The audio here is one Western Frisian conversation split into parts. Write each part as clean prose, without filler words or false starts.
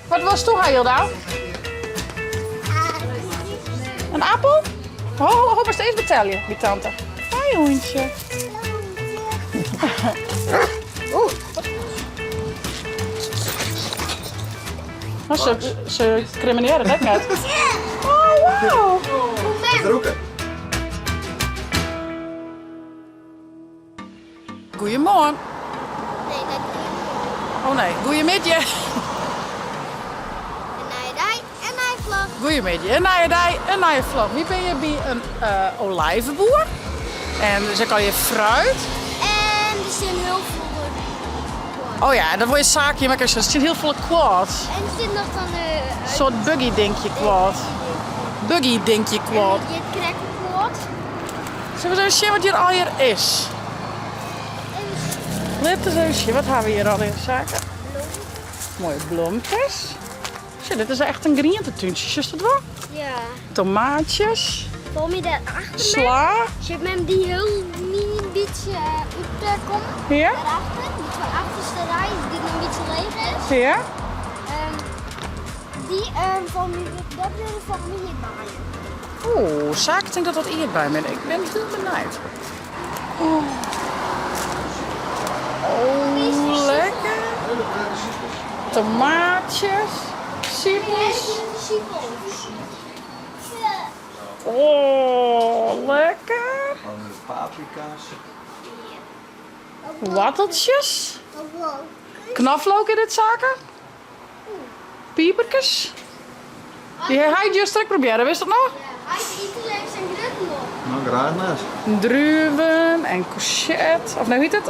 Wat wolsto ha, Jildau? In appel? Ho, ho, ho, moatst earst betelje by tante. Hoi, hûntsje. Oeh. No, se, se kriminearret ek net. Oh, wow. Goeiemoarn. Nee, net goeiemoarn. Oh nee, goeiemiddei. In nije dei, in nije vlog. Goeiemiddei, in nije dei, in nije vlog. Wy binne hjir by in uh, olijveboer. En der is ek allegear fruit. En der stean hiel folle quads. Oh ja, en dat wol je saakje, mar der stean hiel folle quads. En der sit noch dan In soart buggy dinkje quad. Buggy dinkje quad. En dit krekt quad. Sille we ris even sjen wat hjir allegear is? Lit ris even sjen, wat ha we hjir allegear, Sake? Moaie blomkes. Sjoch, dit is echt in grientetúntsje, sjochst it wol? Ja. Tomaatsjes. Fol my dêr achter Sla. Sjoch mem dy hiel myn bytsje út kommen. Ja. Daarachter, die twa achterste rij dy't noch in bytsje leech is. Ja. Dy fol my, dat binne fol my ierdbeien. Oeh, Sake tinkt dat dat ierdbeien binne. Ik bin hiel benijd. Oh, oh lekker. Tomaatsjes, sipels. Oh, lekker. Paprika's. Woarteltsjes. Knoflook is dit, Sake. Piperkes. Dy ha heit juster ek probearre, witst dat noch? Ja, heit yt der leafst in grutten op. No, graach net. Druven en courgette. Of nee, hoe hjit it?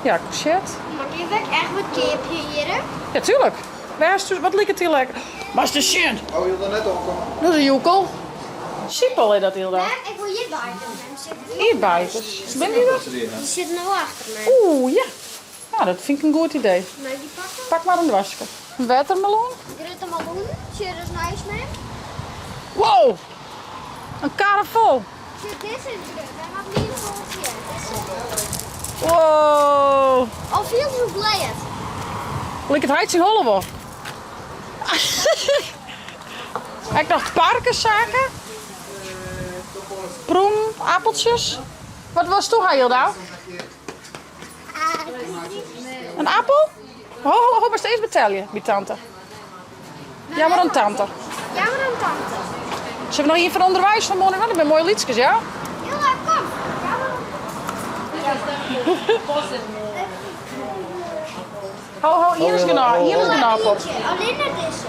Ja, courgette. Mar kin ik echt wat keapje hjirre? Ja, tuurlijk. Wêr is wat liket dy lekker? Moatst ris sjen. Oh, wil der net opkomme. Dat is in joekel. Sipel is dat, Hilda. Mem, ik wol ierdbeikers. Mem sit Ierdbeikers? Binne dy der? Dy sitte no achter my. Oeh, ja. Nou, dat fyn ik in goed idee. Mei ik dy pakke? Pak mar in doaske. In wettermeloen. Grutte meloen. Sjoch ris neist mem. Wow! In karre fol. Sjoch, dizze is grut. Dêr hat myn wol sjen. Dizze is grut. Wow! Al fielt hoe glêd. Liket heit syn holle wol. Ek noch parkesaken. Prûm, appeltsjes. Wat wolsto ha, Jildau? In appel? Ho, ho, ho, moatst earst betelje by tante. Jammer oan tante. Jammer oan tante. Sille we noch ien fan ûnderweis fan moarn? Dat binne moaie lytskes, ja? Jilla, kom. Ho, ho, ien is genôch. Ien is genôch op. Allinne dizze.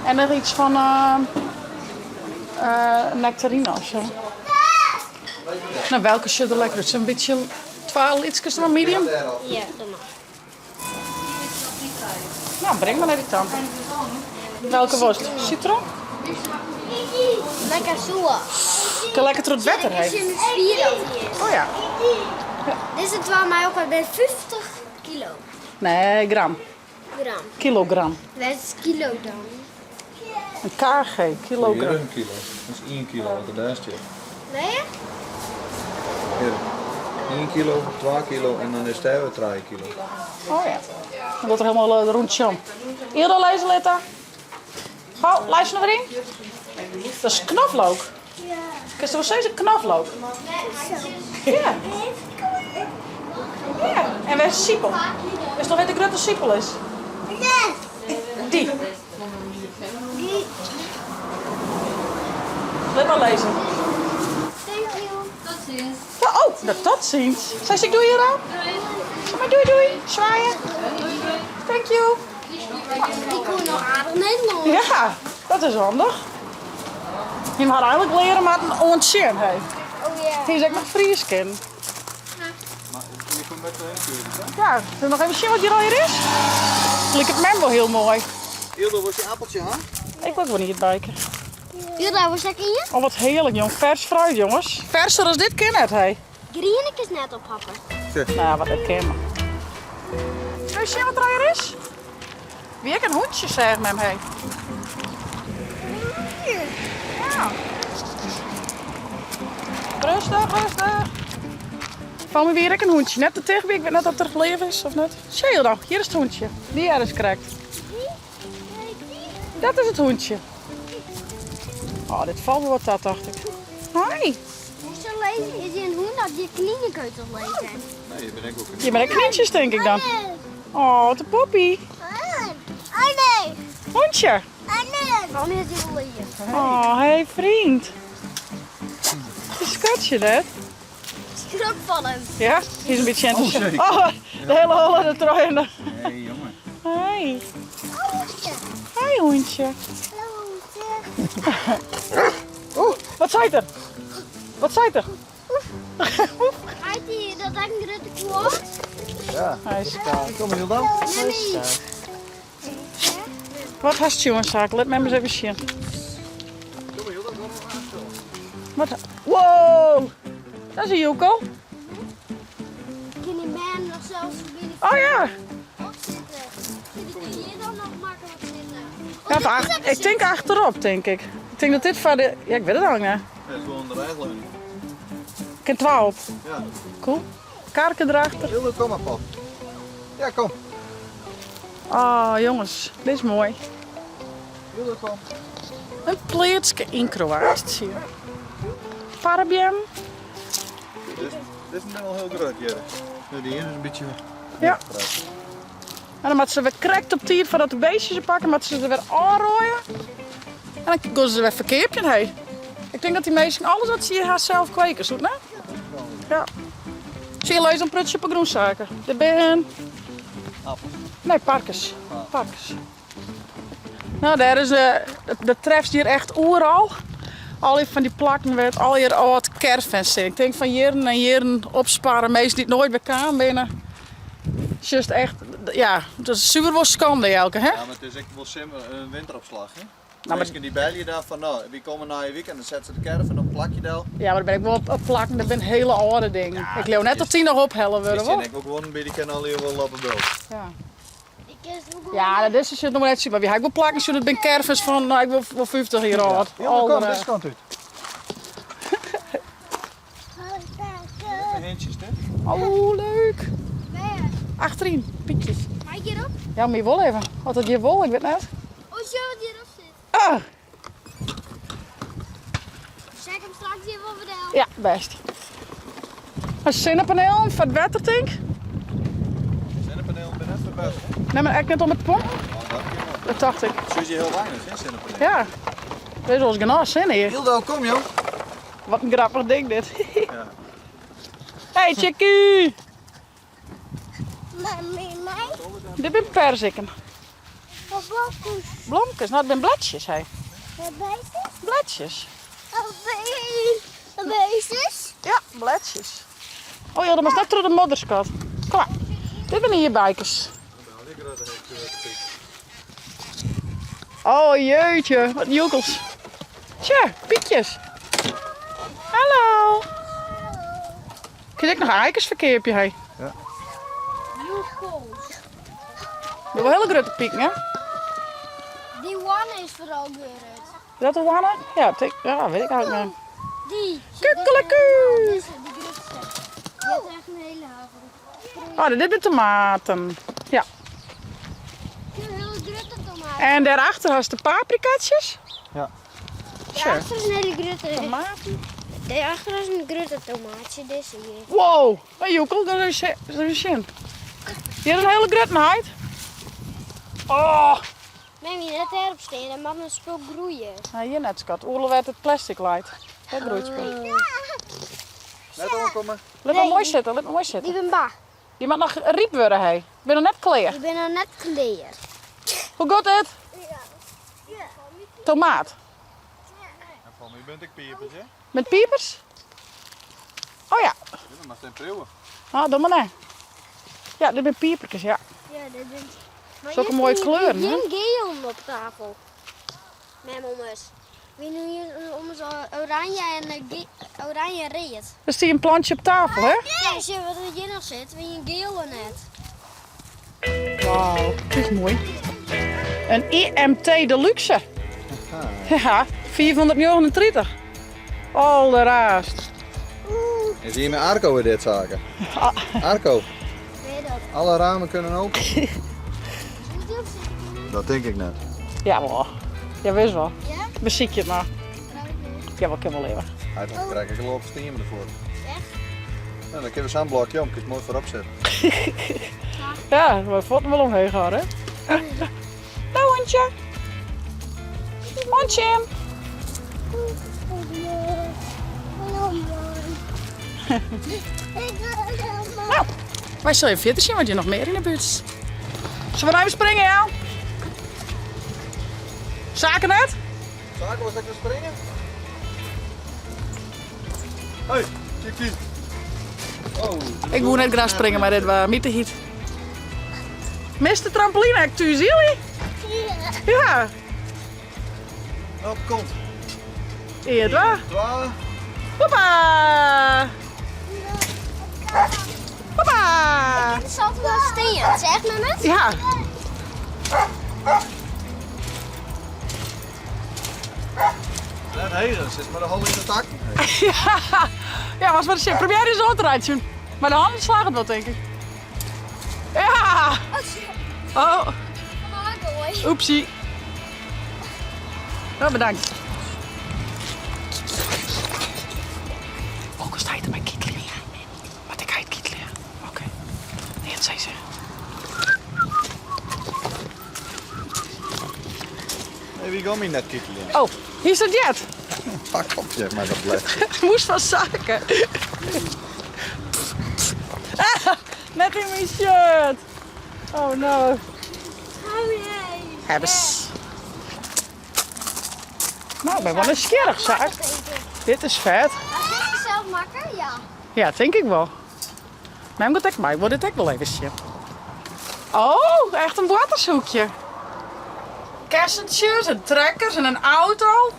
En noch iets fan nektarine of zo. No, welke sjocht der lekker út? Sa'n bytsje twa lytskes mar medium? Ja, doe mar. No, bring mar nei dy tante. Welke wolst? Citroen? Lekker soer. Kin lekker troch it wetter heen. Sjen hoe swier dat is. Oh ja. Dizze twa mei elkoar binne 50 kilo. Nee, gram. Gram. Kilogram. Wêr is kilo dan? In kg, kilogram. Hjir is in kilo. Dat is ien kilo wat der dêr stiet. Wêr? Hjir. Ien kilo, twa kilo en dan is dêr wer trije kilo. Oh ja. Dan docht er helemaal rûntsje om. Ilda lizze litte. Ho, lês noch wer yn. Dat is knoflook. Ja. Kinst wol sizze knoflook? Ja. Ja. En wêr is sipel? Witst noch wêr't de grutte sipel is? Dy. Lit mar lizze. Thank you. Tot ziens. Oh, dat tot ziens. Sei ik doei hier al? Zeg maar doei doei. Zwaaien. Thank you. Dy koe noch aardich Nederlânsk. Ja, dat is handich. Jim ha eigenlik leare moatten oant sjen, hé. Oh ja. Hy is ek noch Frysk kin. Ja, zullen we nog even sjen wat hjir allegear is? Liket mem wol hiel moai. Hilda, wolst in appeltsje ha? Ik wol wol in ierdbeike. Hilda, wolst ek ien? Oh, wat hearlik, jong. Fers fruit, jonges. Ferser as dit kin net, hé. Griene kinst net ophappe. Nou, wat net kin, mar. Zullen we sjen wat der allegear is? Wie ek in hûntsje, seach mem, hé. Ja. Rêstich, rêstich. Foar my wie der ek in hûntsje. Net te tichtby, ik wit net oft er leaf is of net. Sjoch dan, hjir is it hûntsje. Dy is krekt. Dat is it hûntsje. Oh, dit falt wol wat ta, tocht ik. Hi. Hoezo lezen? Is die een hûn of die kninekeutels lezen? Nee, je bent ook wel Je bent ek knyntsjes, tink ik dan. Oh, wat in poppy. Oh nee. Hûntsje. Oh nee. Waarom is die wel lezen? Oh, hey vriend. Het is skatje, dat. Schrok van hem. Ja, hij is een beetje enthousiast. Oh, Oh, de hele holle de trui en de... Nee, jongen. Hi. Hondje. Hi, hondje. Hallo, Oeh, wat zei er? Wat zei er? Gaat hij dat hij een grote kwart? Ja. Hij is Kom maar, Hilda. Nee. Wat hast je een zaak? Laat me eens even zien. Kom maar, Hilda. Kom maar Wat? Wow! Dat is een joekel. Kan die man nog zelfs binnen Oh ja. op zitten? Zit ik hier dan nog makkelijk zitten? ja of ach- ik denk achterop, denk ik. Ik denk dat dit van de... Ja, ik weet het al niet. Dat is gewoon de rijgleuning. Ik heb 12. Ja. Cool. Karken erachter. Hilda, kom maar, pap. Ja, kom. Oh, jongens. Dit is mooi. Hilda, kom. Een pleetske in Kroatië. Parabjem. Dit is, dit is wel heel groot, Jere. Ja, die hier is een beetje... Ja. En dan moeten ze weer correct op tijd voordat de beestjes ze pakken, moeten ze er weer aanrooien. En dan gaan ze weer verkeerd hey. Ik denk dat die meesten alles wat ze hier haar zelf kweken, zoet hè? Ja. Zie je lezen een prutje op groenzaken. De ben. Appels. Nee, parkers. Parkers. Nou, daar is de, de treft hier echt oeral. Al die van die plakken werd al hier oud caravans in. Ik denk van jaren en jaren opsparen, meest niet nooit bij kwamen binnen. Het is just echt, ja, dat is super wel schande elke, hè? Ja, maar het is echt wel simpel een winteropslag, hè? maar- Mensen die bellen je daar van, nou, wie komen na je weekend, dan zetten ze de caravan op, plak je daar. Ja, maar daar ben ik wel op, op plakken, dat zijn hele oude dingen. ik leeuw net dat die nog ophellen worden, Is die hoor. ik ook gewoon bij die kan al hier wel op de bult. Ja. Ik is ook ja, dat is het nog maar net zien. Maar wie ga ik wel plakken, zodat ben caravans van, nou, ik wil wel 50 jaar oud. Hilda, kom, Al, eh, deze kant uit. Even hintjes, hè? Oh, leuk. Achterin, pietjes. Mag ik hierop? Ja, maar je wol even. Wat dat je wol, ik weet net. Oh, zo wat hierop zit. Ah, Zeg ik hem straks even over de helft. ja, best. Een zonnepaneel van het watertank. Zonnepaneel ben net verbuiten, hè? Nee, maar echt net om het pompen. Oh, dat kan wel. Dat dacht ik. Zo je heel weinig, hè, zonnepaneel. Ja. Dit is ons genas, hè, hier. Hilda, kom joh. Wat een grappig ding dit. Ja. Hey, chickie. Mami, mij? Dit zijn perziken. Babakos. Blomkes, nou, dat zijn bladjes, hè. Beestjes? Bladjes. Beestjes? Ja, bladjes. Oh ja, dat was net door de modderskat. Kom maar. Dit zijn hier bijkers. Oh jeetje, wat joekels. Tja, pietjes. Hallo. Kun je ook nog eikers verkeerd, hè? Joekels. Dat wel hele grote pieken, hè? Die one is vooral gerut. Is dat de wanne? Ja, tik- ja, weet ik eigenlijk niet. Die. Kukkelekoe. Deze, die grootste. Die heeft echt een hele haven. Oh, dit zijn tomaten. Ja. Een hele grote tomaat. En daarachter had de paprikaatjes. Ja. Tja, Daarachter is een hele grote. tomaten. Daarachter is een grote tomaatje. Deze hier. Wow, een joekel, dat is dat is zin. Hier is een hele grote meid. Oh, Mami, net erop staan. Dan mag een spul groeien. nou, hier net schat. Oerle werd het plastic light. Dat groeit spul. Net aankomen. Laat me mooi zitten, laat me mooi Die zitten. ben ba. Die mag nog riep worden, hé. Ik ben nog net klaar. Ik ben nog net kleer. Hoe gaat het? Tomaat. En van u bent ik piepers, hè? Met piepers? Oh ja. Ja, dat mag zijn proeven. Ah, doe maar nee. Ja, dit zijn piepertjes, ja. Ja, dit is... Maar Zulke hier mooie is kleuren, hè? Geen geel op tafel. Mijn ommers. We doen hier ommers oranje en oranje en rood. Er zie je een plantje op tafel, hè? Ja, zie je wat er hier nog zit? We een geel net. Wauw, dit is mooi. Een IMT Deluxe. Ja, 439. Alleraast. En zie je met Arco weer dit zaken? Arco, Weet je dat? alle ramen kunnen open. Moet die op zitten? Dat denk ik net. Ja, hoor. Ja, wis wol. Ja? Besykje it mar. Jawol, kin wol leave. Hy hat krekt ek al op stien derfoar. Echt? Nou, dan kinne we sa'n blokje om, kinst moai foarop sitte. Ja, we fuotten wol omheech hâlde. Nou, hondje. Hondje. Nou, wy sille even fierder sjen wat hjir noch mear yn de buert is. Sille we noch even springe, ja? Saken net? Saken, was lekker springen? Hey, Kiki. Oh. Ik woe net graach springe, mar dit waard my te hyt. Mist de trampoline ek thús, Jilly? Ja. Op kont. Eén, twa. Twa. Hoppa! Hoppa! Ik kin altyd wol stean, zeg maar net. Ja. Net heger, sit mar de hal yn de tak. Ja, ja, was mar sjen. Probearje ris oan te reitsjen. Mei de hannen slagget wol, tink ik. Ja! Oh. Oepsie. Nou, bedankt. Ook al er bij kietelen. Wat ik heit kietelen. Oké. Nee, dat zei ze. Nee, wie gaat mij net kietelen? Oh, hier is dat jet. Pak op, zeg maar dat blijft. Moest van zaken. Ah, net in mijn shirt. Oh no. Oh nee. Hebbes. Nou, ik ben wel nieuwsgierig, zaak. Dit is vet. Als dit zelf maken? Ja. Ja, denk ik wel. Mem gaat ek mei. Ik wil dit ek wel even zien. Oh, echt een boartershoekje. Kessentjes en trekkers en een auto.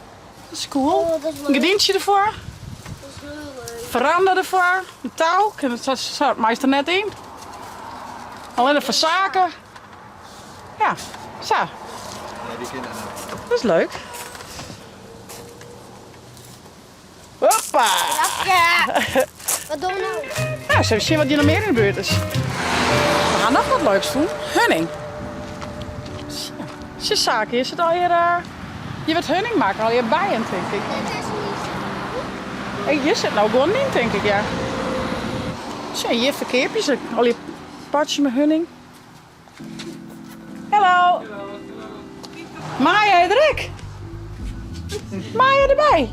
Dat is cool. Oh, dat is Een leuk. gedientje ervoor. Dat is heel leuk. Veranda ervoor. Een touw. Dat zat meester net in. Alleen voor zaken. Ja, zo. Nee, die kinderen. Dat is leuk. Hoppa! Ja. Wat doen we nou? Nou, eens even zien wat hier nog meer in de buurt is. We gaan nog wat leuks doen. Hunning. Tja, zaak, hier zit al hier... Je wilt hunning maken, al je bijen, denk ik. Dit is niet. Hey, hier zit nou gewoon in, denk ik, ja. Tja, hier verkeer je ze. Al je potje met hunning. Hallo. Maya, druk. Maya erbij.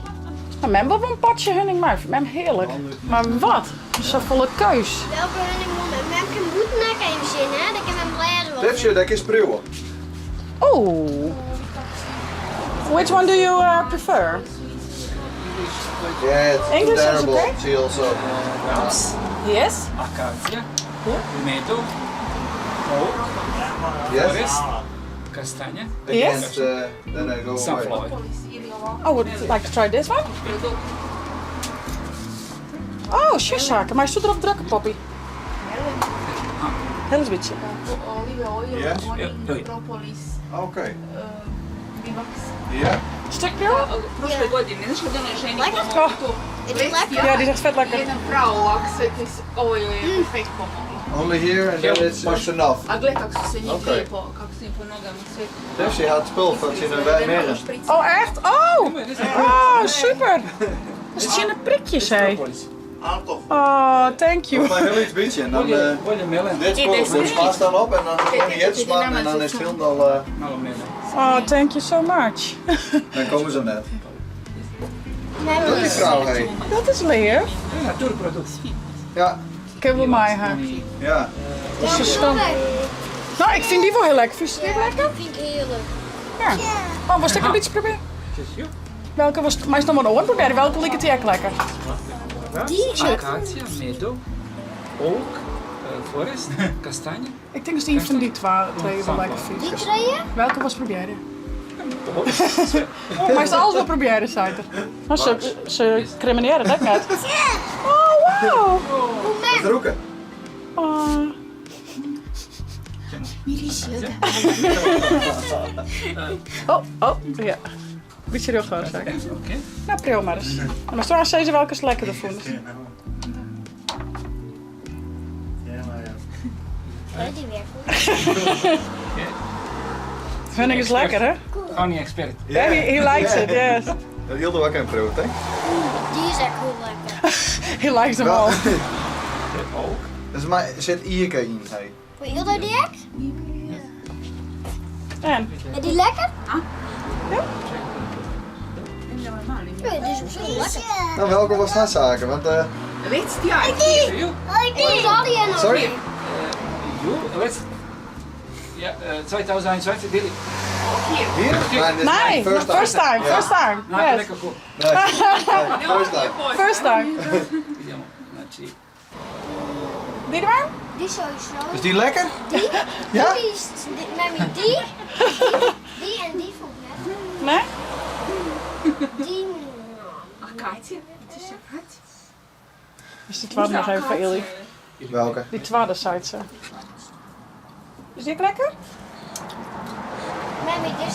Nou, mem wil wel een potje hunning, maar mem heerlijk. Maar wat? Zo volle keus. Welke hunning moet men? Mem kan boeten even zien, hè? Dan kan men blazen. Dit is dat is pruwen. Oh. Which one do you prefer? Yeah, it's English is terrible. okay? She also. Yes. Acacia, meadow, oak, Yes. forest, kastanje, Against, then I go away. sunflower. I would like to try this one. Oh, zaken. Maar je erop drukken, Poppy. Heel eens beetje. Olive oil, Yes. onion, Ja, ja. propolis, Okay. bivax. Ja. Stuk joh? Prošle godine, znaš kad onoj ženi Lekker? pomogla tu? Is het lekker? Ja, die is echt vet lekker. Jedan pravo akset, ovo joj je perfekt pomoglo. Only here and then it's enough. A gle kako su se njih Okej. lijepo, kako su im po nogama sve. Dus je had spul van zien wij meer. Oh, echt? Oh! Oh, super! Dat zijn de prikjes, hè? Oh, thank you. Maar heel iets beetje en dan Bolje, bolje melen, dit spul, dit smaakt dan op en dan gewoon die smaak en dan is het helemaal, malo mele. Oh, thank you so much. dan komen ze net. Mem Dat is vrouw, hé. Dat is leer. Naturprodukt. Ja, Ik heb wel mij haar. ja. Dat is zo schoon. Nou, ik vind die wel heel lekker. Vind je die lekker? vind ik heerlijk. Ja. Oh, was ik een beetje proberen? Welke was het? Maar is nog maar een oor proberen. Welke liep het die echt lekker? Die? Acacia, meadow, oak, forest, kastanje. Ik denk dat die van die twee wel lekker Die vindt. tweeën? Welke was proberen? Oh, maar is alles wel proberen, zei het. Maar ze crimineren dat net. Oh, wow. Het roeken. Oh. Oh, oh, ja. Beetje heel groot, zeg. Oké. Nou, prima maar eens. En maar straks zei ze welke is lekkerder vond. Ja, maar ja. Oh, die werkt goed. Huning is lekker, hè? Honey expert. Yeah, he likes it, yes. Dat hield er ook een proef, hè? Die is echt heel lekker. He likes them all. Ook. Dus maar zit ierke in, hey. Wil je die ek? En? Is die lekker? Ja. Ja, die is op zich lekker. Nou, welkom was dat zaken, want... Weet die uit? Die Sorry? Let's... Ja, 2021 did it. Hier? Nee, first time. first time, first time. Nou, Yes. lekker goed. Nee, first time. First time. Idemo, znači... Die erbij? Die sowieso. Is die lekker? Die? Ja? Die is, die, mami, die, die, die en die vond ik net. Nee? Die, Akatie. Het is akatie. Dus die tweede nog even voor Illy. Welke? Die tweede, zei ze. Is die ook lekker? mami, dit is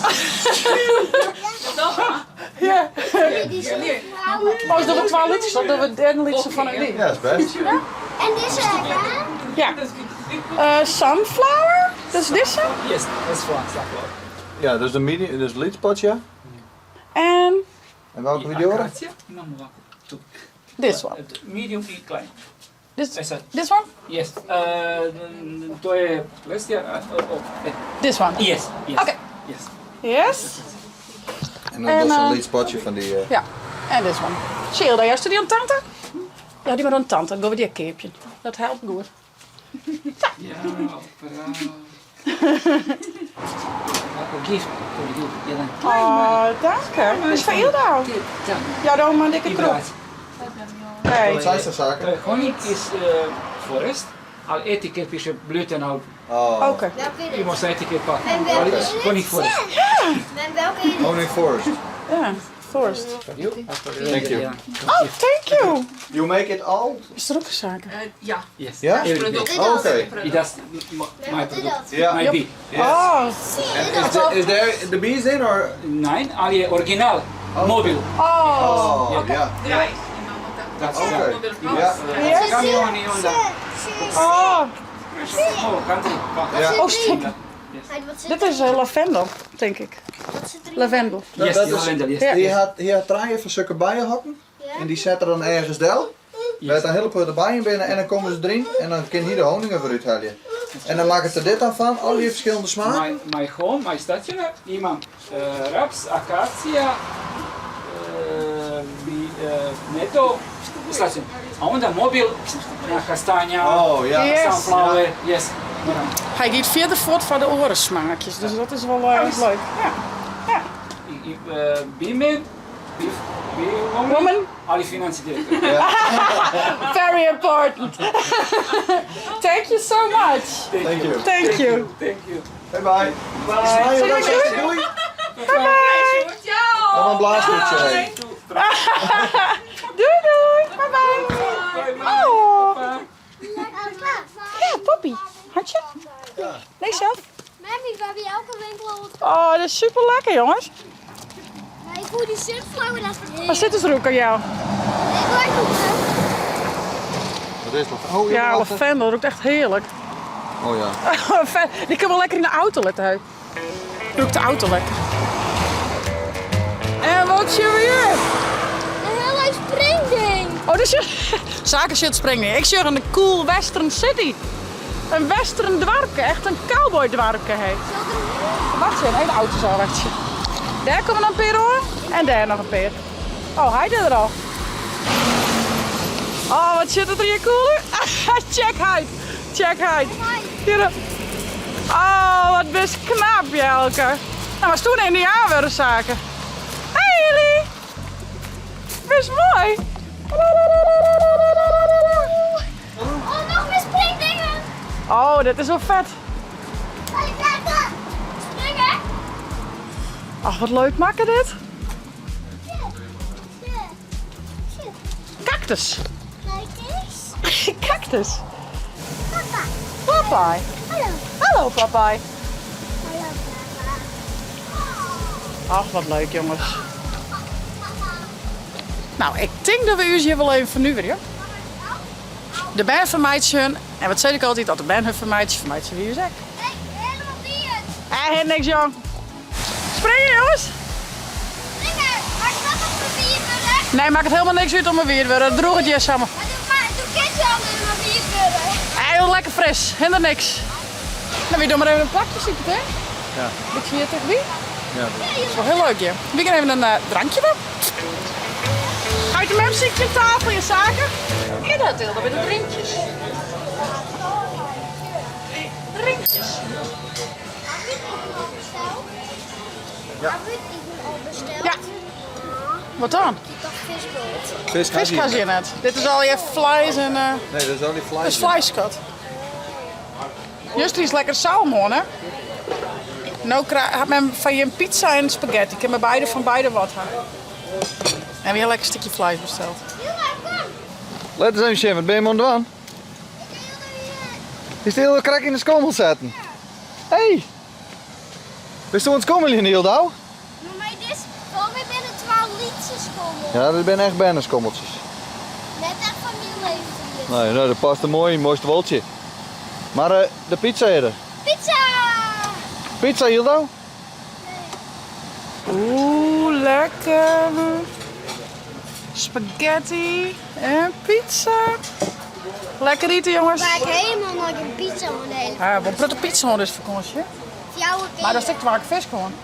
Ja. die is Oh, is dat we 12 liters? Dan doen we derde liter van een die. Ja, is best. En dit is lekker. Ja. Sunflower? Dat is deze. Yes, dat is voor sunflower. Ja, dus de mini, dus liedspotje. En En welke I video? akacija, imamo ovako tu. this one. Medium i klein. This, E sad, this one? yes, to je lestija, e, This one. yes, yes. Oké. Yes. Yes. En dan En, dat is een liedspotje van die... Ja. En this one. Chill, daar juist die aan tante? Ja, die maar aan tante. Dan gaan we die een keertje. Dat helpt goed. Ja, pravo. Ovako gift for you, jedan klein Oh, dank je. Dat is van Ilda. Da. Ja, dan maar een dikke I kroeg. brat. Nee. Wat zijn ze zaken? To je honig is forest, ali etiket piše Blütenalp. Oh. Oké. Welke is Imao sam etiket pa, En welke ali is het? honig forest. Mem, welke is het? Honing Forest. Ja, forest. Thank you. Oh, thank you. You make it all? Is er ook een zaak? Ja. Yes. Ja? Everything. Oh, Oké. I that's my Mem, wat is product. dat? Ja. My bee. Yes. Oh. Is, there, is there the bees in or? Nein, ali je original. Mobil. Oh. Oh, ja. Draai. Imamo tako. Oké. Mobil Ja. Yes. Kamion i onda Oh. ovo country. Pa. Ja. Oh, stik. Wat zit Dit is lavendel, denk ik. Wat zit erin? Lavendel. Yes, dat die is- lavendel, yes. Ja. Die had, die had draaien van zulke bijenhokken. Ja. En die zetten dan ergens del. Met een hele putte bijen binnen en dan komen ze erin. En dan kun je hier de honing ervoor uithalen. En dan maken ze er dit dan van, al die verschillende smaken. My, my home, my stacionar, imam raps, akacija, bi, meto, stacion. A onda mobil, na kastanja, Oh ja. Yes. sunflower, yes. Moram. Hij gaat verder voort van de orensmaakjes, dus dat is wel leuk. Ja. Ja. I, i, bimen, bif, bi woman, Woman. ali financi direktor. Very important. Thank you so much. Thank you. Thank you. Thank you. Bye bye. Bye. Doei, doei. Doei. Bye bye. Ciao. Dan een blaastoetje heen. Doei doei. Bye bye. Oh. Ja, Poppy. Handje? Nee, zelf. Mami, we hebben elke winkel al wat. Oh, dat is super lekker, jongens. Nee, ik voel die sunflower, dat is Waar zit het roek aan jou? Ik wil echt ook, hè. Wat is dat? Oh, Ja, lavendel. Dat ruikt echt heerlijk. Oh ja. Die kunnen we lekker in de auto laten. hè. Ruikt de auto lekker. En wat zien we hier? Een heel leuk springding. Oh, dat is Zaken shit springen. Ik zie een cool Western City. Een Western dwarpke, echt een cowboy dwarpke. Hey. Wacht even, even de auto's al, wacht even. Daar komen nog een peer hoor. En daar nog een peer. Oh, hij deed er al. Oh, wat zit het er hier cool in. Check height. Check height. Hier. Oh, wat best knap, Jelke. Nou, maar toen in de jaar zaken. Hey, jullie. Best mooi. Oh, nog meer springdingen. Oh, dit is wel vet. Springen. Ach, wat leuk maken dit. Cactus. Kijk eens. Cactus. Papa. Popeye. Hallo. Hallo, Popeye. Hallo, papa. Ach, wat leuk, jongens. Nou, ik denk dat we u hier wel even van nu weer, joh. De band vermijdt ze hun. En wat zei ik altijd? Dat de band hun vermijdt, ze vermijdt ze wie u zegt. Hey, helemaal niet. Hé, niks, jong. Springe jonges! Springe! Makket dat om in wiet wurde? Nee, makket helemaal niks út om in wiet wurde. Droeget hjir samar. Maar doe kinst je allinnich mar wiet wurde. Heel lekker fris, hinder niks. Nou, wy dogge mar even in plakje sykje, hè? Ja. Bytsje hjir tichtby. Ja. Dat is wol hiel leuk hjir. Wy gean even in eh, drankje dwaan. Heit en mem sykje op tafel je saken. Kin dat, Tilda, by de drinkjes? Drinkjes. Ja. Ja. Wat dan? Fisk Fisk ha se hjir net. Dit is allegear fleis en... Uh, nee, dat is al die fleis. Dat is fleis, skat. Juster is lekker salmon, hè? No hat men fan jim pizza en spaghetti. Kin men beide fan beide wat ha. En wy ha lekker stikje fleis besteld. Lit ris even sjen, wat bin je oan it dwaan? Is de hiele krek yn de skommel setten? Hey! Bist oan it skommeljen hielendal? Maar dit is, volgens mij binne twa lytse skommels. Ja, dat binne echt berneskommeltsjes. Net echt fan myn leeftiid. Nee, nou, dat past er mooi in, mooiste woltje. Maar eh, de pizza is er. Pizza! Pizza, Hildo? Oeh, lekker. Spaghetti en pizza. Lekker ite, jongens. Maar ik helemaal nooit een pizza van de hele Ja, wat protte pizza hân dizze fakânsje. Fjouwer kear. Mar dat is ek twa kear fisk hân.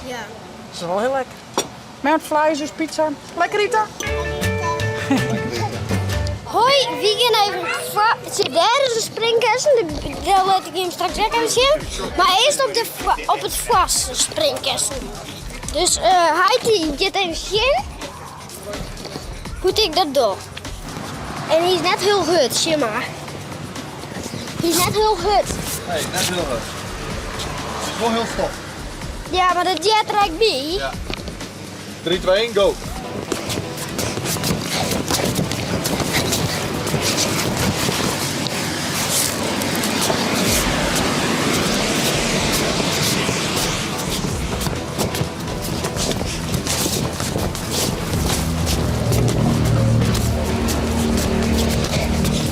Ja. Dat is wol hiel lekker. Met fleis, dus pizza. Lekker ite. Hoi, wy gean even foar. Dêr is in springkessen, dêr lit ik jim straks ek even sjen. Mar earst op, de, op it foarste springkessen. Dus uh, heit dy giet even sjen hoe't ik dat doch. En hy is net hiel hurd, sjen mar. Hy is net hiel hurd. Nee, net hiel hurd. Het is wol hiel stof. Ja, mar dat heart der ek by. Ja. 3, 2, 1, go!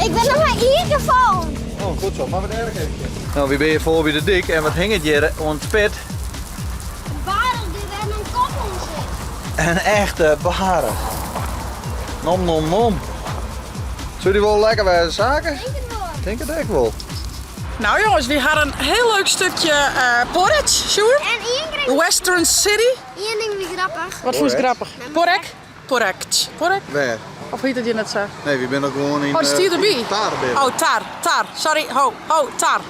Ik bin noch mar ien kear fallen. Oh, goed zo. Mar wat erg eventjes. Nou, wy binne hjir foar by de dyk en wat hinget hjir oan it spit? In barich dy't wer in kop oan sit. In echte barich. Nom nom nom. Soe dy wol lekker wêze, Sake? Tink it wol. Tink it ek wol. Nou jongens, wy ha in hiel leuk stikje uh, porridge, sjoen. En ien kear... Western City. Ien ding wie grappich. Wat fûnst grappich? Porek? Porekt. Porek? Wêr? Of hiet it hjir net sa? Nee, wy binne noch gewoan yn. Oh, it stiet derby. Tar binne. Oh, tar, tar. Sorry, ho, ho, tar.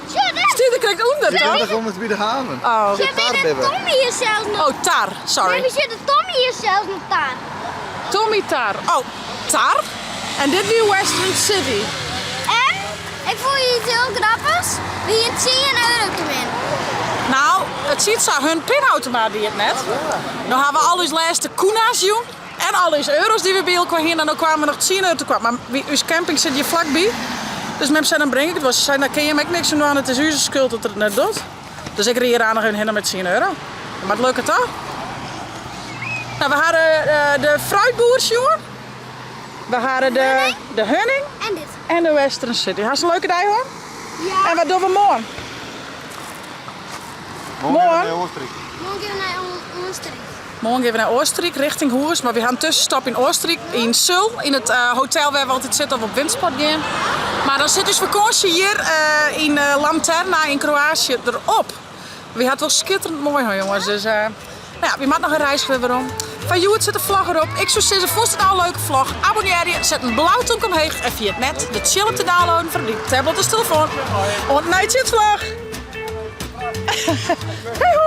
Stiet der krekt ûnder, Ja, toch? dan komt it by de haven. Oh. Sjoch, Tar de binne. Tommy is sels noch. Oh, tar, sorry. Nee, sjoch, de Tommy is sels noch tar. Tommy Tar. Oh, Tar? En dit wie Western City. En ik fûn iets hiel grappichs. Wy hiene 10 euro te min. Nou, it siet sa, hun pinautomaat die it net. No ha we al ús lêste kuna's jûn en al ús euro's dy't we by elkoar hiene en no kwamen we noch 10 euro tekoart. Mar wy, ús camping sit hjir flakby. Dus mem sei, dan bring ik it wol. Se sei, dan kin jim ek niks oan dwaan, it is ús skuld dat er it net docht. Dus ik rie hjir noch even hinne mei 10 euro. Mar it lukke toch? Nou, we hadden de fruitboer sjoen. We hadden de, de hunning. En dit. En de Western City. Hast in leuke dei hân? Ja. En wat dogge we moarn? Moarn gean we nei Oostenryk. Moarn gean we nei Oostenryk. Moarn gean we nei Oostenryk richting hûs, mar wy ha in tuskenstop yn Oostenryk, yn Söll, yn it eh, hotel wêr we altyd sitte of op wintersport gean. Mar dan sit ús fakânsje hjir eh, yn eh, Lanterna yn Kroatië derop. Wy ha it wol skitterend moai hân jonges, dus eh, nou ja, wy moatte noch in reiske wer werom. Foar hjoed sit de vlog erop. Ik soe sizze, fûnst it nou in leuke vlog? Abonnearje, set in blau tomke omheech en ferjit net de tsjilp te downloaden foar dyn tablet of telefoan. Oant de nije tsjintvlog! Hej hoi!